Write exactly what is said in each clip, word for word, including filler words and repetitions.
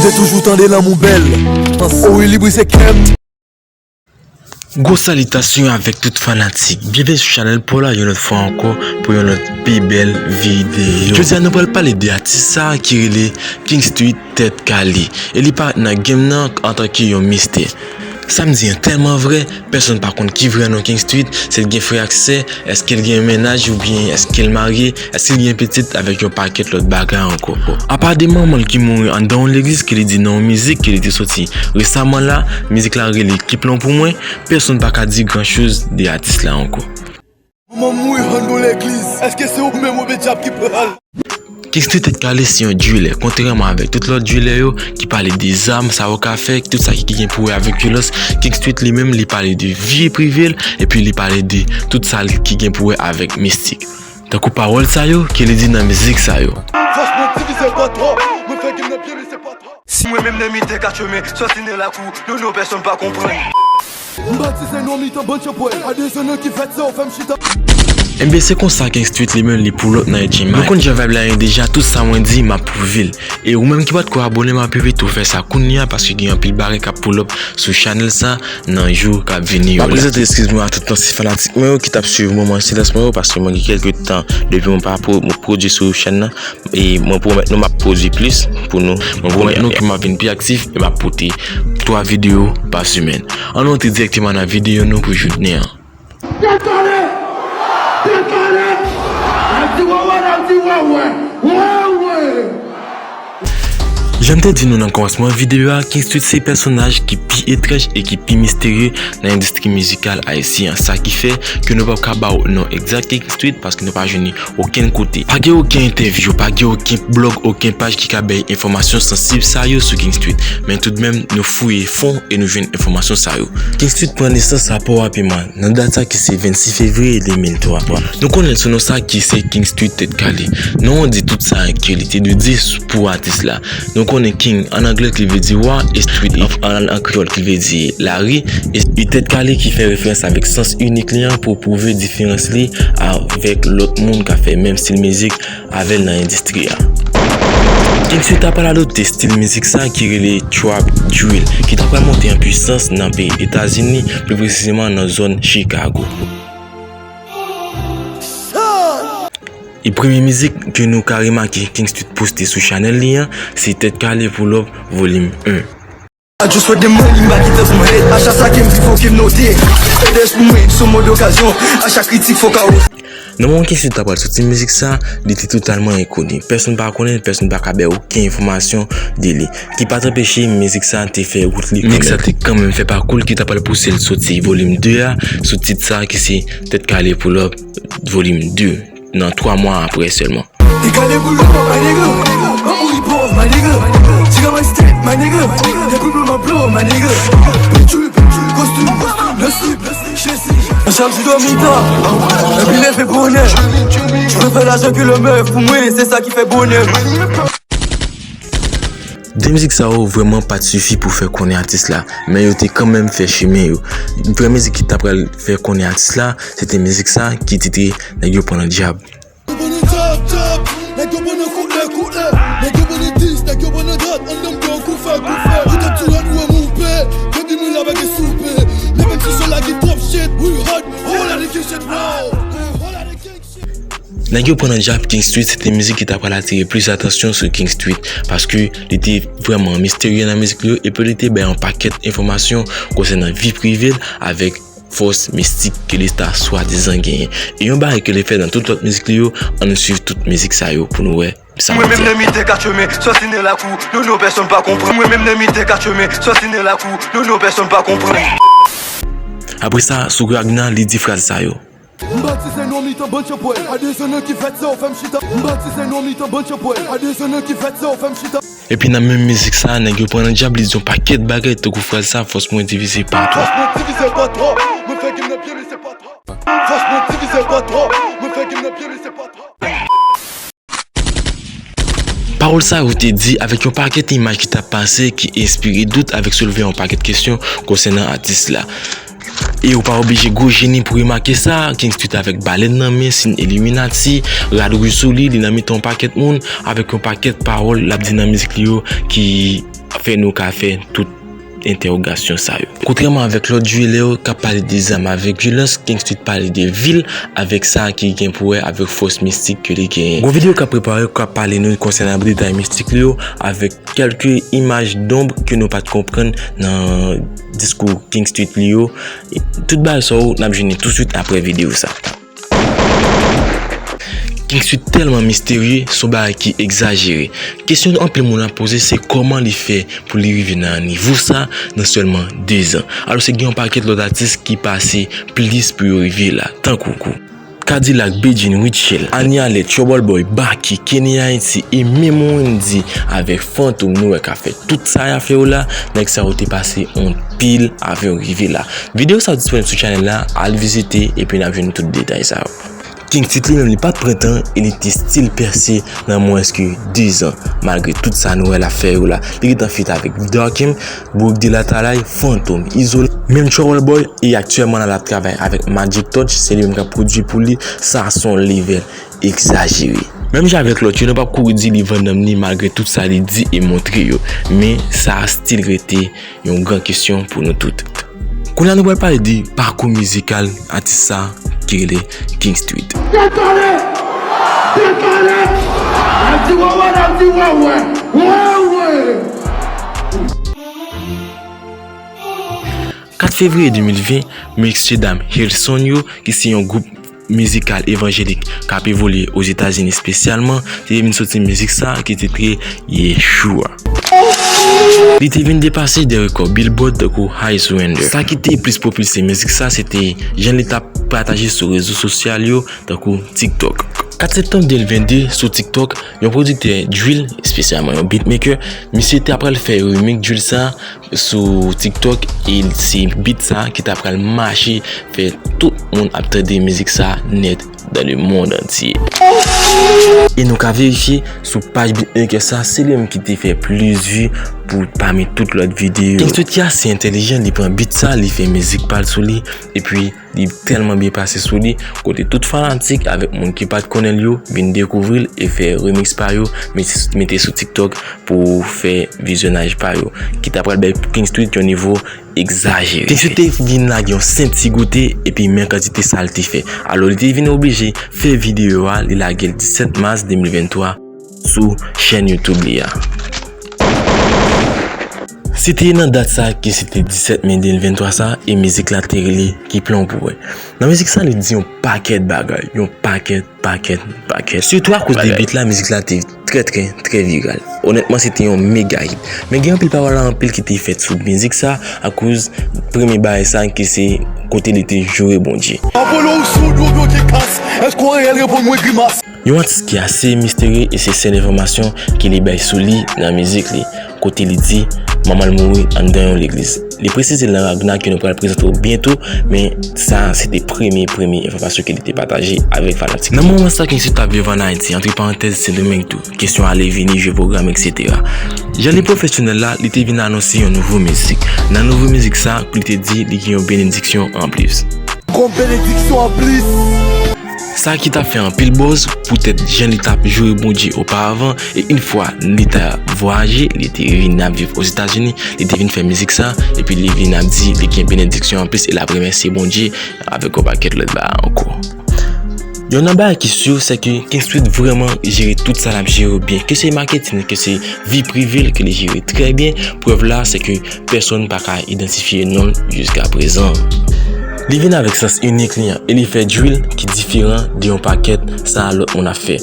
Te toujou tande lanmou bèl. O wi, li brise kè m. Gwo salitasyon avèk tout fanatik. Byenveni sou chanèl pa w la yon lòt fwa ankò pou yon lòt pi bèl videyo. Jodi a nou pral pale de atis sa a ki rele King Street Tèt Kale. E li parèt nan game nan antanke yon mistè. Sa m di an tèlman vrè, pèsonn pa konn ki vrè non King Street, si l gen frè ak sè, èske l gen mennaj oubyen èske l marye, èske l gen pitit avèk yon pakèt lòt bagay ankò. Apa de manman l ki mouri anndan yon legliz ke li di nan yon mizik ke li te soti resaman la, mizik la rele Keep Lon Pou Mwen, pèsonn pa ka di gran choz de atis la ankò. Manman m mouri anndan yon legliz, èske se ou menm oubyen dyab ki pran l? King Street Tèt Kale se yon driller, kontrèman avèk tout lòt driller yo ki pale de zam, sa yo ka fè, tout sa ki gen pou wè avèk vyolans, King Street li menm li pale de vi prive l, epi li pale de tout sa ki gen pou wè avèk mistik. Tankou pawòl sa yo ke li di nan mizik sa yo. Fòs mwen divize pa twa, mwen fè gim nan pye li se pa twa. Si mwen menm nan mitan kat chemen, sòti nan lakou, non non pèsonn pa konprann. M batize nan mitan bann chanpwèl, a de zòn ki fèt sa w fè m chita. Enben se konsa King Street li menm li pull up nan H M I. Nou konn jan vibe la ye deja, tout sa mwen di m ap pwouve l. E ou menm ki pa t ko abòne m ap envite w fè sa kounye a paske gen anpil bagay k ap pull up sou chanèl sa nan jou k ap vini yo la. M ap prezante eskiz mwen a tout ansyen fanatik mwen yo ki t ap swiv moman silans mwen yo paske mwen gen kèlke tan depi mwen pa pwo- mwen pwodui sou chèn nan. E mwen pwomèt nou m ap pwodui plis pou nou. Mwen pwomèt nou ke m ap vin pi aktif e m ap pote twa videyo pa semèn. Ann nou antre dirèkteman nan videyo nou pou jounen an. Tèt kale! Tèt kale! N ap di wè wè, n ap di wè wè! Wè wè! Jan m te di nou nan kòmansman videyo a, King Street se pèsonaj ki pi etranj e ki pi misterye nan endistri mizikal ayisyen an. Sa ki fè ke nou p ap ka ba w non egzak King Street paske nou pa jwenn li okenn kote. Pa gen okenn entèvyou, pa gen okenn blòg, okenn paj ki ka bay enfòmasyon sansib sa yo sou King Street. Men toudmenm, nou fouye fon e nou jwenn enfòmasyon sa yo. King Street pran nesans rapò a pèman nan dat sa ki se vennsis fevriye de mil twa. Nou konnen sou non sa ki se King Street Tèt Kale. Non an di tout sa ke li te dwe di pou atis la. Nou konnen King an anglè ki vle di wa, e Street an, an, an kreyòl ki vle di lari, e, e Tèt Kale ki fè referans avèk sans inik li an pou pwouve diferans li avèk lòt moun k ap fè menm stil mizik avè l nan endistri a. King Street apral adopte stil mizik sa ki rele trap drill, ki t apral monte an pwisans nan peyi Etazini, pli presizeman nan zòn Chicago. E premye mizik ke nou ka remake King Street poste sou chanèl li an, se Tèt Kale Pull Up Volim en. I just read the money, m pa kite pou m hate. A chak sa ke m di fò ke m note. Fè dèch pou mwen, sou mòd okazyon. A chak kritik fò ka oze. Nan moman King Street t apral soti mizik sa, li te totalman enkoni. Pèsonn pa konnen l, pèsonn pa ka bay okenn enfòmasyon de li. Ki pa t anpeche mizik sa te fè wout li kanmenm. Mizik sa te kanmenm fè pakou l ki t apral pouse l soti volim de a sou tit sa ki se Tèt Kale Pull Up volim de nan twa mwa apre sèlman. Tèt kale pull up, my nigga. An mouri pòv, my nigga. Ti ka mwen step, my nigga. Depi mwen mwen blow, my nigga. Peinture, peinture, costume, costume, le slip, chèsi. Chak jou dòmi ta, epi leve bonè. Mwen fè lajan ke le meuf pou mwen, se sa ki fè bonè. De mizik sa yo vrèman pa t sifi pou fè konnen atis la, men yo te kanmenm fè chimen yo. Vrè mizik ki t apral fè konnen atis la, se te mizik sa ki titre Nèg yo pran nan dyab. Nèg yo pran nan dyab, dyab. Nèg yo pran nan kout lè, kout lè. Nèg yo pran nan dis, nèg yo pran nan dwat. Anndan m pran kou fè, kou fè. Ou t ap di w ann wè m oupè. Depi mwen la pa gen soupe. Men menm si son la gen twòp shit, we hot. Whole lot of gang shit, bro. Whole lot of gang shit. Nèg yo pran nan dyab King Street, se te mizik ki ta pral atire plis atansyon sou King Street, paske li te vrèman misterye nan mizik li yo, epi li te bay yon pakèt enfòmasyon konsènan vi prive l avèk fòs mistik ke li ta swadizan genyen. E yon bagay ke li fè nan tout lòt mizik li yo, ann swiv tout mizik sa yo pou nou wè sa. Mwen menm nan mitan kat chemen, sòti nan lakou, non non pèsonn pa konprann. Mwen menm nan mitan kat chemen, sòti nan lakou, non non pèsonn pa konprann. Apre sa, sou Ragna, li di fraz sa yo. M batize nan mitan bann chanpwèl, a de zòn ki fèt sa w fè m chita. M batize nan mitan bann chanpwèl, a de zòn ki fèt sa w fè m chita. Epi nan menm mizik sa, nèg yo pran nan dyab, li di yon pakèt bagay tankou fraz sa, fòs mwen divize pa twa. Fòs mwen divize pa twa, mwen fè gim nan pye li se pa twa. Fòs mwen divize pa twa, mwen fè gim nan pye li se pa twa. Pawòl sa yo te di avèk yon pakèt imaj ki t ap pase ki enspire dout avèk soulve yon pakèt kesyon konsènan atis la. E ou pa oblije gwo jeni pou remake sa, King Street avèk balèn nan men, siy Illuminati, rad wouj sou li, li nan mitan yon pakèt moun, avèk yon pakèt pawòl l ap di nan mizik li yo ki fè nou ka fè tout entèwogasyon sa yo. Kontrèman avèk lòt jwilè yo k ap pale de zam avèk vyolans, King Street pale de vil avèk sa ki gen pou wè avèk fòs mistik ke li genyen. Gon videyo k ap prepare k ap pale nou konsènan detay mistik li yo avèk kèlke imaj donb ke nou pa t konprann nan diskou King Street li yo. Tout bagay sa yo, n ap jwenn li touswit apre videyo sa. King Street tèlman misterye, se yon bagay ki egzajere. Kesyon anpil moun ap poze se kòman li fè pou li rive nan nivo sa nan sèlman dezan. Alòske gen yon pakèt lòt atis ki pase plis pou yo rive la, tankou K-Dilak, Bedjine, Rutshelle, Anie Alerte, Trouble Boy, Baky, Kenny Haiti e menm Wendyy avèk Fantom nou wè k ap fè tout sa y ap fè yo la, nèg sa yo te pase anpil avan yo rive la. Videyo sa disponib sou channel la, al vizite epi n ap jwenn tout detay sa yo. King Street li menm li pa t pran tan e li te still pèse nan mwens ke dezan, malgre tout sa nou wè l ap fè yo la. Li gentan feat avèk Darkem, Brook De La Talay, Fantom, Izole, menm Trouble Boy, e aktyèlman la l ap travay avèk Magic Touch, se li menm k ap pwodui pou li, sa se yon level egzajere. Menm jan avèk lòt yo, nou p ap kouri di li vann nanm li malgre tout sa li di e montre yo, men sa still rete yon gran kesyon pou nou tout. Kounye a nou pral pale de pakou mizikal atis sa ki rele King Street. Tèt kale! Tèt kale! N ap di wè wè, n ap di wè wè! Wè wè! Kat fevriye de mil ven, mesye dam Hillsong yo, ki se yon gwoup mizikal evanjelik k ap evolye Ozetazini espesyalman, te vin soti mizik sa ki titre Yeshua. Li te vin depase de rekò Billboard tankou High Surrender. Sa ki te plis pwopilse mizik sa, se te jan li t ap pataje sou rezo sosyal yo, tankou TikTok. Kat septanm de mil vennde, sou TikTok, yon pwodiktè drill, espesyalman yon beatmaker, misye te apral fè remix drill sa sou TikTok, e se beat sa ki ta pral mache fè tout moun ap tande mizik sa nèt dans le monde entier. E nou ka verifye sou paj beatmaker sa, se li menm ki te fè plis vi pou pami tout lòt videyo. King Street ki ase entèlijan, li pran beat sa, li fè mizik pa l sou li, epi li tèlman byen pase sou li, kote tout fanatik avèk moun ki pa t konnen l yo vin dekouvri l e fè remix pa yo, mete, mete sou TikTok pou fè vizyonaj pa yo, ki ta pral bay King Street yon nivo egzajere. King Street te vin lage yon senti goute epi men kantite sa l te fè. Alò, li te vin oblije fè videyo a, li lage l disèt mas de mil venntwa sou chèn YouTube li a. Se te nan dat sa ke se te disèt me de mil venntwa sa, e mizik la te rele Ki plan w pou wè. Nan mizik sa, li di yon pakèt bagay, yon pakèt, pakèt, pakèt. Sitou akoz de beat la, mizik la te trè, trè, trè viral. Onètman, se te yon mega hit. Men gen anpil pawòl anpil ki te fèt sou mizik sa, akoz premye bagay sa, ki se kote li te joure Bondye. Apollo ou soud ou bloke kas, èske w reyèl reponn mwen grimas. Yon atis ki ase misterye e se sèl enfòmasyon ke li bay sou li nan mizik li, kote li di manman l mouri anndan yon legliz. Li presize l nan Ragna ke nou pral prezante w byento, men sa se te premye, premye enfòmasyon ke li te pataje avèk fanatik li. Nan moman sa King Street t ap viv ann Ayiti, antre parantèz Sendomeng tou, kesyon ale vini, jwe pwogram, etsetera. Jan li pwofesyonèl la, li te vin anonse yon nouvo mizik. Nan nouvo mizik sa, li te di li gen yon benediksyon anplis. Gon benediksyon anplis. Sa ki t ap fè anpil buzz poutèt jan li t ap joure Bondye oparavan, e yon fwa li ta vwayaje, li te vin ap viv Ozetazini, li te vin fè mizik sa, epi li vin ap di li gen benediksyon anplis e l ap remèsye Bondye avèk yon pakèt lòt bagay ankò. Youn nan bagay ki si, se ke King Street vrèman jere tout sa l ap jere yo byen. Ke se maketin, ke se vi prive l, ke li jere trè byen. Prèv la, se ke pèsonn pa ka idantifye non l jiskaprezan. Li vin avèk sans inik li an, e li fè drill ki diferan de yon pakèt sa lòt moun ap fè.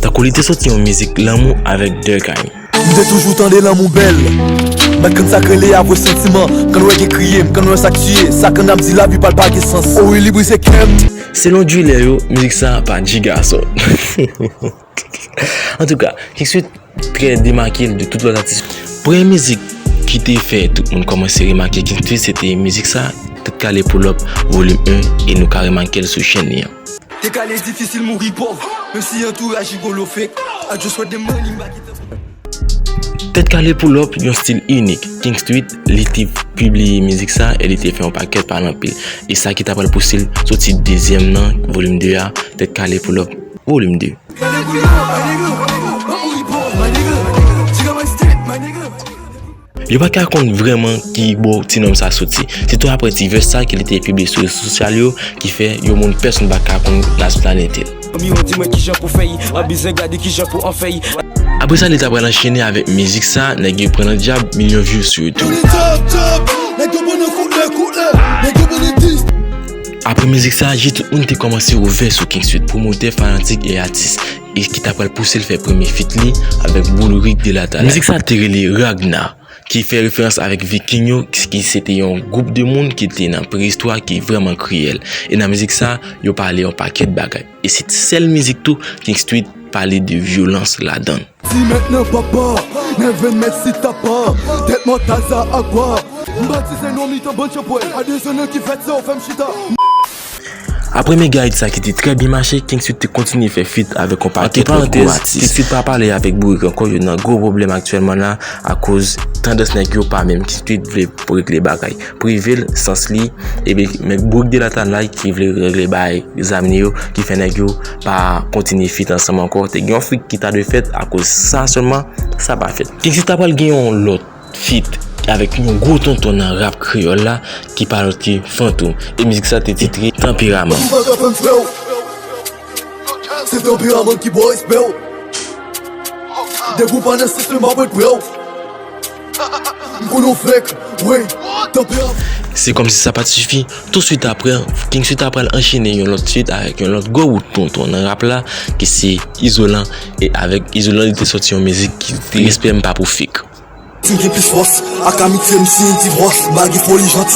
Tankou li te soti yon mizik lanmou avèk Durkheim. M te toujou tande lanmou bèl. Mèt kann sa k rele avwe santiman. Kann wè gen kriye, m kann wè sa k tiye. Sa kann ap di lavi pa l pa gen sans. O wi, li brize kè m. Selon driller yo, mizik sa pa G gason. Antouka, King Street trè demake l de tout lòt atis. Premye mizik ki te fè tout moun kòmanse remake King Street, se te mizik sa, Tèt Kale Pull Up, volim en, e nou ka remake l sou chèn li an. Te kale difisil mouri pòv, menm si antouraj rigolo fake. I just want the money, m pa gen tan pou Tèt Kale Pull Up, yon stil inik. King Street, li te pibliye mizik sa e li te fè yon pakèt pale anpil. E sa ki ta pral pouse l soti dezyèm nan, volim de a, Tèt Kale Pull Up, volim de. Kale Pull Up, my nigga. Mouri pòv, my nigga. Tiga my stick, my nigga. Yo pa ka konn vrèman ki bò ti nonm sa soti. Se tou apre ti vès sa ke li te pibliye sou rezo sosyal yo ki fè yon moun pèsonn pa ka konn nasyonalite l. Anviwon di mwen kijan pou fè y, an bizwen gade kijan pou an fè y. Apre sa, li ta pral anchene avèk mizik sa, nèg yo pran nan dyab, milyon view sou YouTube. Apre mizik sa, je tout moun te kòmanse ouvè sou King Street, pwomotè, fanatik e atis, e ki ta pral pouse l fè premye feat li avèk Boulrick de la Talaye. Mizik sa te rele Ragna, ki fè referans avèk Viking yo, ki se te yon gwoup de moun ki te nan preyistwa ki vrèman kriyèl. E nan mizik sa, yo pale yon pakèt bagay. E se sèl mizik tou King Street pale de vyolans ladan l. Ti mèt nan papa, nèven mèt si tapa, tèt mòtaza akwa. M batize non mitan bann chanpwèl, a de zòn nan ki fèt sa ou fè m chita. Apre mega hit sa ki te trè byen mache, King Street te kontinye fè feat avèk yon pakèt lòt gwo atis. King Street pa pale avèk Boulrick ankò, yo nan gwo pwoblèm aktyèlman la akoz tandans nèg yo pa menm. King Street vle regle bagay prive l, sans li, epi men Boulrick de la Talaye ki vle regle bagay zam li yo, ki fè nèg yo pa kontinye feat ansanm ankò. Te gen yon feat ki ta dwe fèt, akoz sa sèlman, sa pa fèt. King Street ta pral gen yon lòt feat avèk yon gwo tonton nan rap kreyòl la ki pa lòt ke Fantom. E mizik sa te titre Tanperaman. Ou pa ka fè m frè w. Se tanperaman ki ba w respè w. Depi w pa nan sistèm, m ap ret prè w. M konnen w fenk, wi, tanperaman. Se kòmsi sa pa t sifi. Tousuit apre, King Street ta pral anchene yon lòt feat avèk yon lòt gwo bout tonton nan rap la, ki se Izolan. E avèk Izolan, li te sòti yon mizik ki te Respè m pa pou fake. Ti gen plis fòs, ak amitye m siyen divòs, bagay foli janti.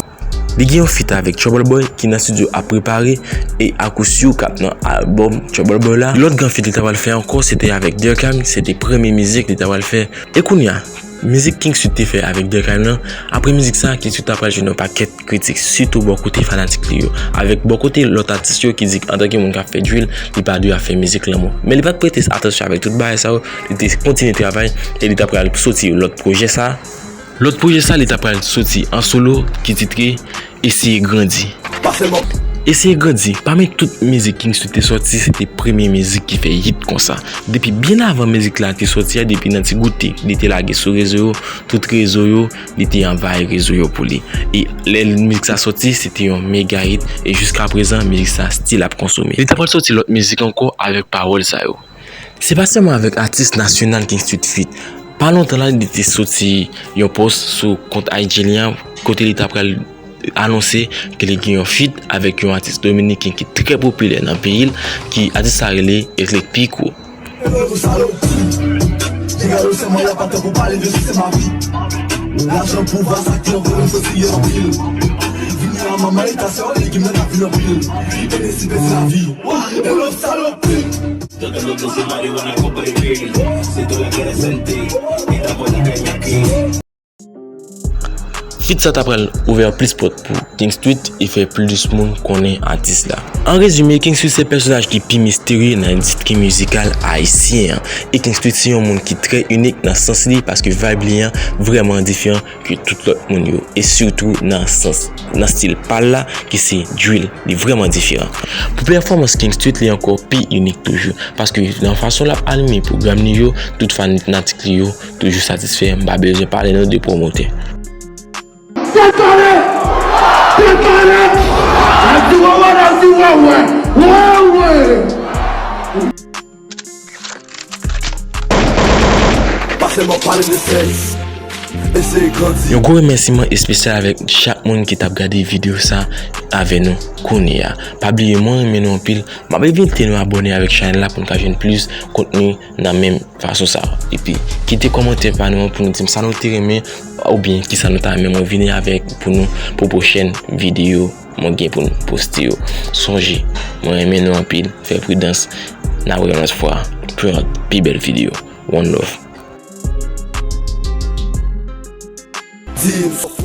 Li gen yon feat avèk Trouble Boy ki nan estidyo ap prepare, e Akousio k ap nan albòm Trouble Boy la. Lòt gran feat li ta pral fè ankò, se te avèk Durkheim, se te premye mizik li ta pral fè. E kounye a, mizik King Street te fè avèk Durkheim nan, apre mizik sa, King Street ta pral jwenn yon pakèt kritik, sitou bò kote fanatik li yo, avèk bò kote lòt atis yo ki di antanke moun k ap fè drill, li pa dwe ap fè mizik lanmò. Men li pa t prete atansyon avèk tout bagay sa yo, li te kontinye travay e li ta pral soti lòt pwojè sa. Lòt pwojè sa, li ta pral soti an solo ki titre Eseye Grandi. Eseye Grandi, pami tout mizik King Street te sòti, se te premye mizik ki fè hit konsa. Depi byen avan mizik la te sòti a, depi nan ti goute li te lage sou rezo yo, tout rezo yo, li te anvayi rezo yo pou li. E lè mizik sa sòti, se te yon mega hit, e jiska prezan, mizik sa still ap konsome. Li ta pral sòti lòt mizik ankò avèk pawòl sa yo. Se pa sèlman avèk atis nasyonal King Street feat. Pa lontan la, li te sòti yon pòs sou kont I G li an, kote li ta pral anonse ke li gen yon feat avèk yon atis dominiken ki trè popilè nan peyi l, ki atis sa rele Eric Pico. Lajan, pouvwa, sa ki anvoye m soti anpil. Vini a manman e ta sè w, legim nan ka vin anpil. Enesi pèdi lavi. Wa, e lòt salopri. Tande lòt se marijuana konpre peyi. Se tou la guerra sante. E ta pran nan kay lakay. Feat sa ta pral ouvè plis pòt pou King Street e fè plis moun konnen atis la. An rezime, King Street se pèsonaj ki pi misterye nan endistri mizikal ayisyen an. E King Street se yon moun ki trè inik nan sans li, paske vibe li an vrèman diferan ke tout lòt moun yo. E sitou nan sans, nan stil pa l la, ki se drill, li vrèman diferan. Pou pèfòmans King Street, li ankò pi inik toujou, paske nan fason l ap anime pwogram li yo, tout fanatik li yo toujou satisfè, m pa bezwen pale nou de pwomotè. Tèt kale! Tèt kale! N ap di wè wè, n ap di wè wè! Wè wè! Pa sèlman pale de sèks, eseye grandi. Yon gwo remèsiman espesyal avèk chak moun ki t ap gade videyo sa avè nou kounye a. Pa bliye, mwen renmen nou anpil. M ap envite nou abòne avèk chanèl la pou n ka jwenn plis kontni nan menm fason sa. Epi, kite kòmantè pa nou an pou nou di m sa nou te renmen oubyen kisa nou ta renmen mwen vini avèk pou nou pou pwochèn videyo mwen gen pou nou poste yo. Sonje, mwen renmen nou anpil, fè pridans, n a wè yon lòt fwa pou yon pi bèl videyo. One love. Di m.